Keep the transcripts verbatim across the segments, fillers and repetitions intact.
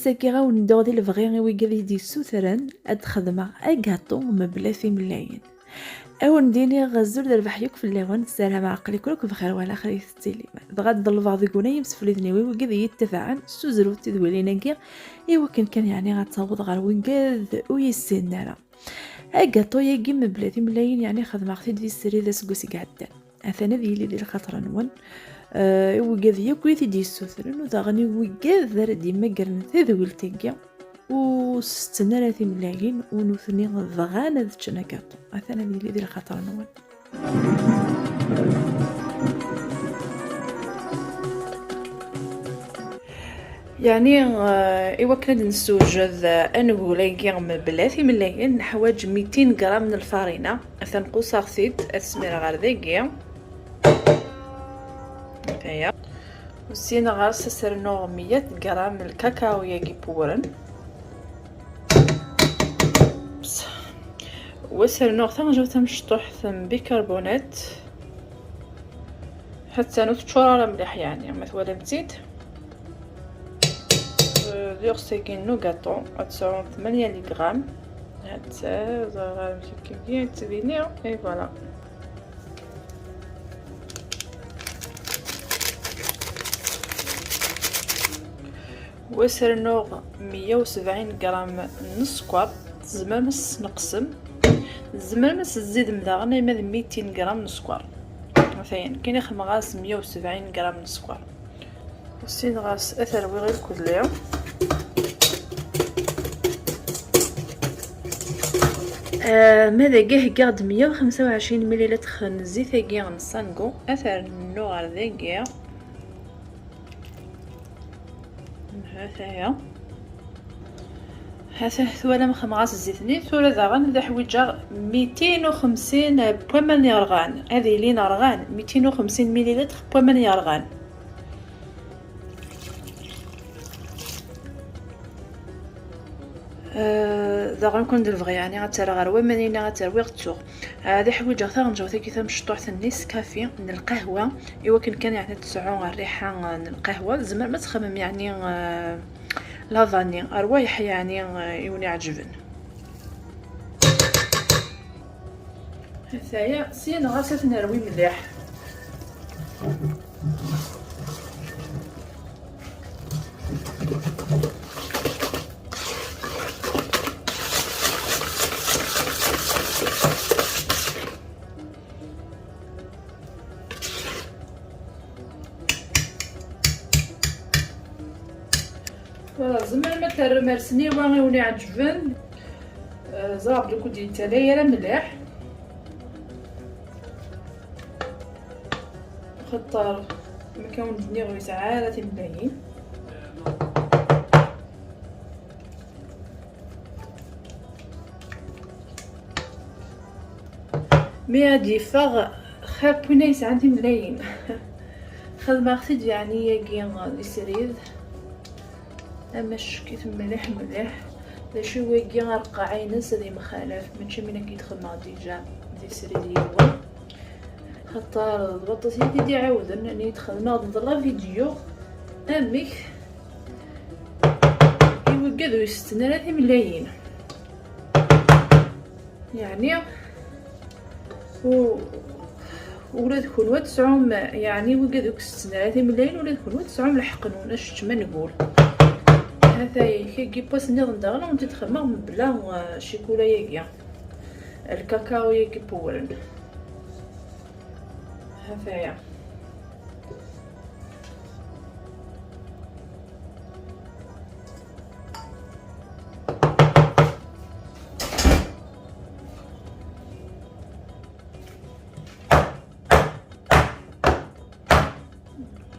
Ass-agi ad wen-dduɣ di lebɣi i wigad i d-yessutren ad xedmeɣ agaṭu mebla timellayin. Ad wen-d-iniɣ azul d rrbeḥ yakk fell-awen, ssarameɣ aql-iken akk bxir wala xir i tettilim. Dɣa ad ḍelbeɣ deg-wen ay imsefliden-iw i wigad i yi-ttabaɛen, ssuzrut tidwilin-agi i wakken kan yeɛni ad taweḍ ɣer wigad ur yi-ssinen ara. Agaṭu-yagi mebla timellayin yeɛni xedmeɣ-t-id di srid aseggas i iɛeddan. Atan ad yili di lxaṭer-nwen, eh, i wigad yakk i t-id-yessutren, u daɣen i wigad ara d-yemmagren tadwilt-agi, ur setten ara timellayin, u nutni bɣan ad ččen agaṭu. Atan ad yili di lxaṭer-nwen. Yeɛni, eh, i wakken ad nessewjed, eh, angul-agi mebla timellayin, neḥwaǧ mitin gram n lfarina. Atan qusaɣ-t-id, ad smireɣ ɣer dagi. Aya. U syin ɣer-s ad s-rnuɣ meyya gram n lkakao-agi iwewren. U ad s-rnuɣ taɣenjawt tamecṭuḥt n bicarbonate. Hatta ur teččur ara mliḥ, yeɛni ma twalam-tt-id. Euh, d iɣes-agi n ugaṭu, ad tesɛu tmanya les grammes. Hatta ẓer ɣer msukki ad tbini, et voilà. U ad s-rnuɣ meyya u sebɛin gram n sskeṛ, tzemrem ad s-tesneqsem, tzemrem ad s-tzidem daɣen arma d mitin gram n sskeṛ. Atan kan i xedmeɣ-as meyya u sebɛin gram n sskeṛ. U syin ɣer-s ad t-rwiɣ i lkudli. Ah, ma dagi heggaɣ-d meyya u xemsa u ɛecrin mililitr n zzit-agi n Sango, ad t-rnuɣ ɣer dagi. Ha-t-aya. Ha-t-aya, twalam xedmeɣ-as zzit-nni. Tura daɣen ad ḥwiǧeɣ mitin u xemsin n waman yerɣan. Ad ilin rɣan, mitin u xemsin mililitr n waman yerɣan. Eh, daɣen kan d lebɣi, yeɛni ad terr ɣer waman-nni ad terwiɣ ttuɣ. Ad ḥwiǧeɣ taɣenjawt-agi tamecṭuḥt n Nescafé n lqahwa, i wakken kan yeɛni ad tesɛu rriḥa, eh, n lqahwa. Tzemrem ad txedmem yeɛni, eh, la vanille, rwayeḥ yeɛni, eh, i wen-iɛeǧben. Ataya, syin ɣas ad t-nerwi mliḥ. Voilà, tzemrem ad terrem ar sniwa i wen-iɛeǧben. Eh, ẓriɣ belli ur d-yettalay ara mliḥ. Axaṭer, ma kan ur d-nniɣ, ur yesɛi ara timellalin. Mi ad d-yeffeɣ, xir n win ay yesɛan timellalin. Xedmeɣ-t-id, yeɛni, yagi di srid. Amack-it mliḥ mliḥ. D acu wagi, areqqeɛ-ines ad yemxalaf, mačči am win akka i d-xedmeɣ déjà di srid yiwen. Xaṭer d baṭaṭa i d-iɛawden, ayen i d-xedmeɣ d la vidéo amek i wigad ur setten ara timellalin. Yeɛni, u-, ula d kunwi ad tesɛum, yeɛni, wigad ur setten ara timellalin, ula d kunwi ad tesɛum lḥeqq-nwen, ad teččem angul. Hatay, kagi n wass nniḍen daɣen, ad wen-t-id-xedmeɣ mebla, eh, ccikula-yagi, lkakao-yagi iwewren. Hataya.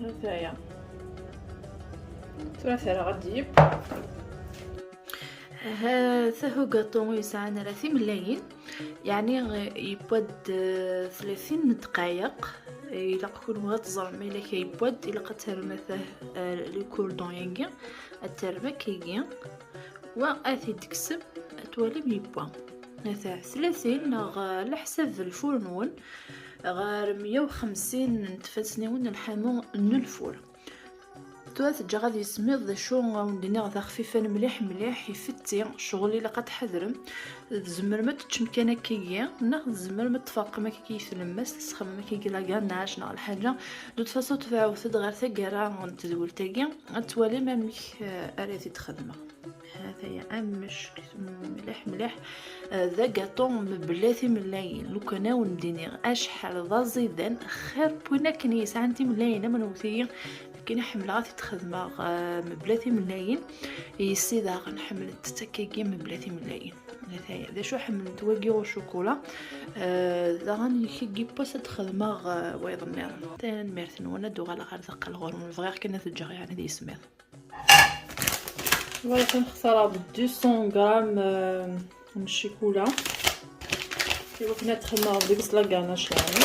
Hataya. Tura terɣa-d yip. Aha, tahugaṭu ur yesɛan ara timellalin, yeɛni yewwa-d, eh, tlatin n ddqayeq. Ilaq kunwi ad teẓrem, ilaq yewwa-d, ilaq ad terrem atah, eh, le cordon-yagi, ad terrem akkagi, wa ad t-id-teksem, ad twalim yewwa. Atah tlatin neɣ, eh, leḥsab n lfur-nwen, ɣer meyya u xemsin n tfassen-nwen n lḥamu n lfur. Tura ad t-ǧǧeɣ ad yismiḍ. D acu wen-d-nniɣ, d axfifan mliḥ mliḥ, ifetti, ccɣel ilaq ad tḥadrem. Tzemrem ad teččem kan akkagi, neɣ tzemrem ad tferqem akkagi i tlemmast, tesxemem akkagi la ganache neɣ lḥaǧa. De toute façon, tebɛut-d ɣer taggara n tedwilt-agi, ad twalim amek, eh, ara t-id-xedmeɣ. Hataya amecc mliḥ mliḥ. Eh, d agaṭu mebla timellayin. Lukan ad wen-d-iniɣ acḥal d aẓidan, xir n win akken yesɛan timellayin am newwet-iyi. Nekkini ḥemmleɣ ad t-id-xedmeɣ, eh, mebla timellayin. Yessi daɣen ḥemmlent-t akkagi mebla timellayin. Hataya, d acu ḥemmlent wagi au chocolat. Eh, daɣen kiki n wass ad d-xedmeɣ, eh, wayeḍ nniḍen. Tanemmirt-nwen, ad d-uɣaleɣ ar deqqal ɣur-wen. Bɣiɣ kan ad t-ǧǧeɣ yeɛni ad yismiḍ. Voilà, kan xtareɣ d deux cents grammes, euh, n ccikula. Iwakken ad xedmeɣ deg-s la ganache, yeɛni.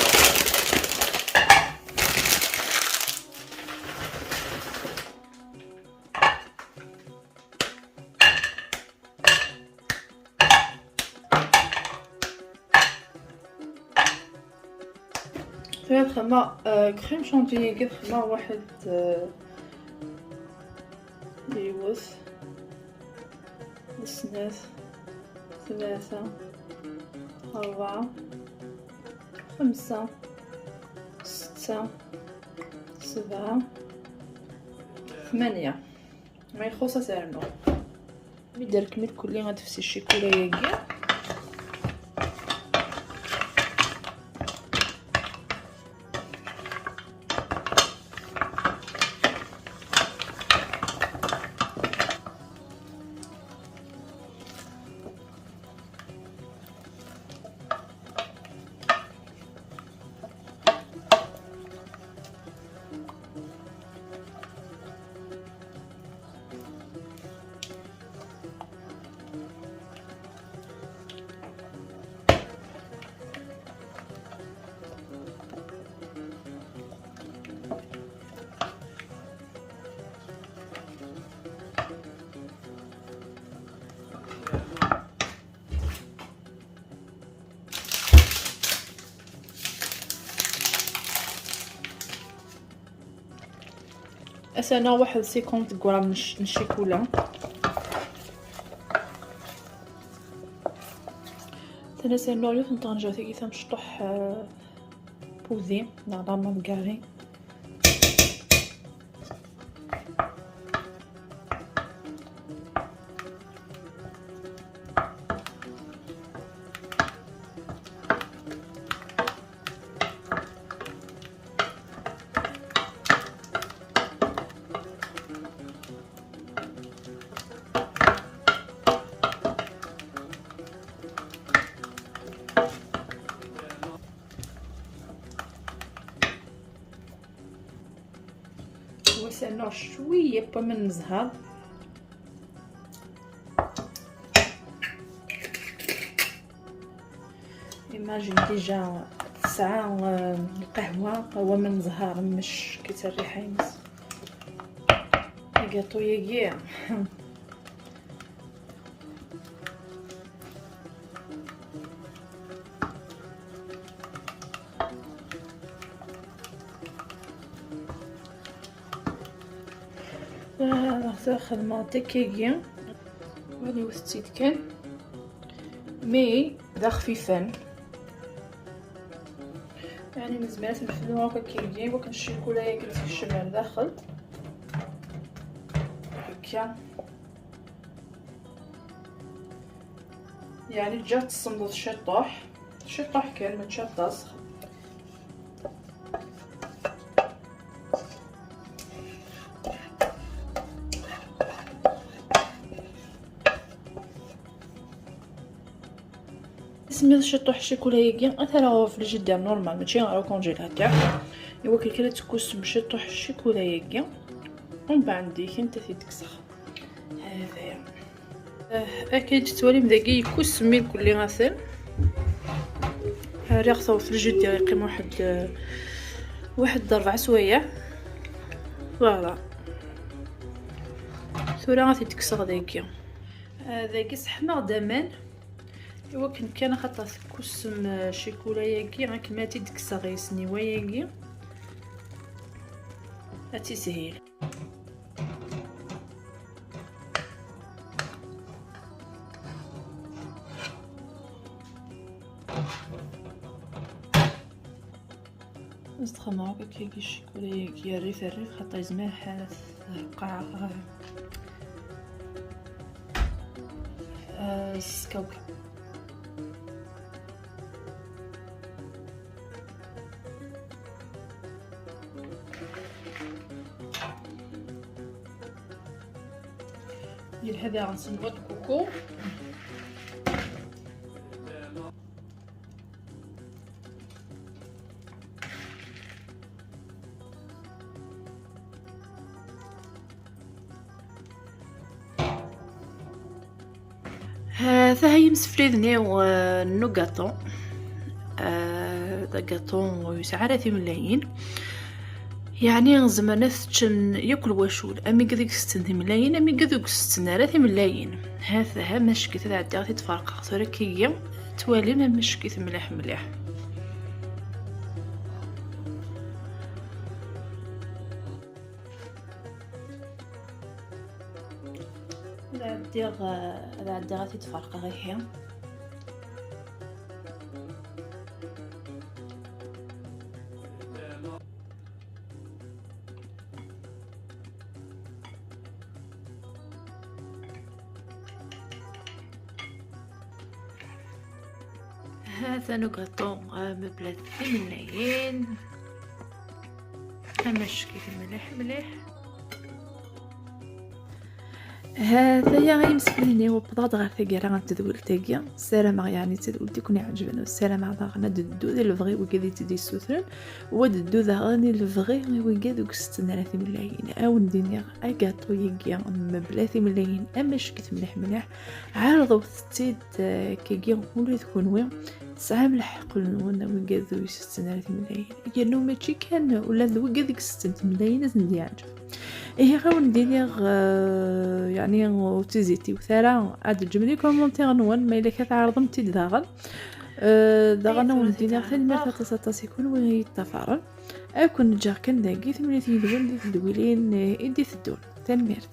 Tura ad xedmeɣ, euh, crème chantilly-agi, ad xedmeɣ waḥed, euh, yiwet, snat, tlata, rebɛa, xemsa, setta, sebɛa, tmanya. Ma ixuṣ ad s-rnuɣ. Mi d-rekmit kulli ad tefsi ccikula-agi. Ad s-rnuɣ waḥed cinquante grammes n cc-, n ccikula. Tana ad s-rnuɣ yiwet n tɣenjawt-agi tamecṭuḥt, euh, poudrée, neɣ la margarine. Wa s-rnuɣ cwiya n waman n zzher. Imagine déjà tesɛa, euh, lqahwa, waman n zzher, mec, kif rriḥa-ines. Agaṭu-yagi. Ah, xedmeɣ-d akkagi. Wali wet-tt-id kan. Mais d axfifan. Yeɛni nezmer ad t-neflu akk akkagi, wakken ccikula-yagi tekcem ar daxel. Akka. Yeɛni ǧǧiɣ-tt tsemmeḍ ciṭuḥ. Ciṭuḥ kan, mačči aṭas. Semmiḍ ciṭuḥ ccikula-yagi, ad t-rreɣ ɣer frigidaire normal, mačči ɣer ukonjilatör. Iwakken kan ad tekkusem ciṭuḥ ccikula-yagi, umbeɛd deg-k anta t-id-kkseɣ. Hada. Eh, akken tettwalim dagi yekkusem irkelli atan. Rriɣ-t ɣer frigidaire yeqqim waḥed, eh, waḥed d rebɛa swayeɛ. Voilà. Tura ad t-id-kkseɣ dagi. Eh, dagi seḥmaɣ-d aman. Iwakken kan axaṭer tekkusem, eh, ccikula-yagi, akken ma ad t-id-kkseɣ yesniwa-yagi. Ad tishil. Ad txemmeɣ akk akka ccikula-agi rrif rrif, xaṭer yezmer ḥalat tqaɛeɣ, eh, s kawkaw. Yelha daɣen s lwa n kuku. Ha-t-a imsefliden-iw, eh, n ugaṭu. Eh, d agaṭu ur yesɛi ara timellalin. Yeɛni zemren ad t-ččen yakk lwacul, am igad i isetten timellalin, am igad ur isetten ara timellalin. Ha-t-a, ha mackit ad ɛeddiɣ ad t-id-ferqeɣ tura kigi, twalim am mackit mliḥ mliḥ. Ad ɛeddiɣ, ad ɛeddiɣ ad t-id-ferqeɣ ihi. Ha-t-an ugaṭu, ah, mebla timellalin. Amack-it mliḥ mliḥ. Ha-t-aya ay imsefliden-iw, wwḍeɣ-d ɣer taggara n tedwilt-agi. Ssarameɣ yeɛni d tadwilt i ken-iɛeǧben, u ssarameɣ daɣen ad d-teddu di lebɣi wigad i tt-id-yessutren, u ad d-teddu daɣen i lebɣi i wigad ur isetten ara timellalin. Ad wen-d-iniɣ, agaṭu-yagi mebla timellalin, amack-it mliḥ mliḥ. Ɛerḍet-tt-id, eh, kagi ula d kunwi tesɛam lḥeqq-nwen, a wigad ur isetten ara timellalin. Yernu mačči kan ula d wigad i isetten timellalin ad sen-d-yeɛǧeb. Ihi ad wen-d-iniɣ, eh, yeɛni ur ttizitiwet ara, ad d-teǧǧem les commentaires-nwen, ma yella kan tɛerḍem-tt-id daɣen. Eh, daɣen ad wen-d-iniɣ tanemmirt aṭas aṭas i kunwi i yi-yeṭṭafaren. Ad ken-ǧǧeɣ kan dagi, timlilit yid-wen di tedwilin, eh, i d-iteddun. Tanemmirt.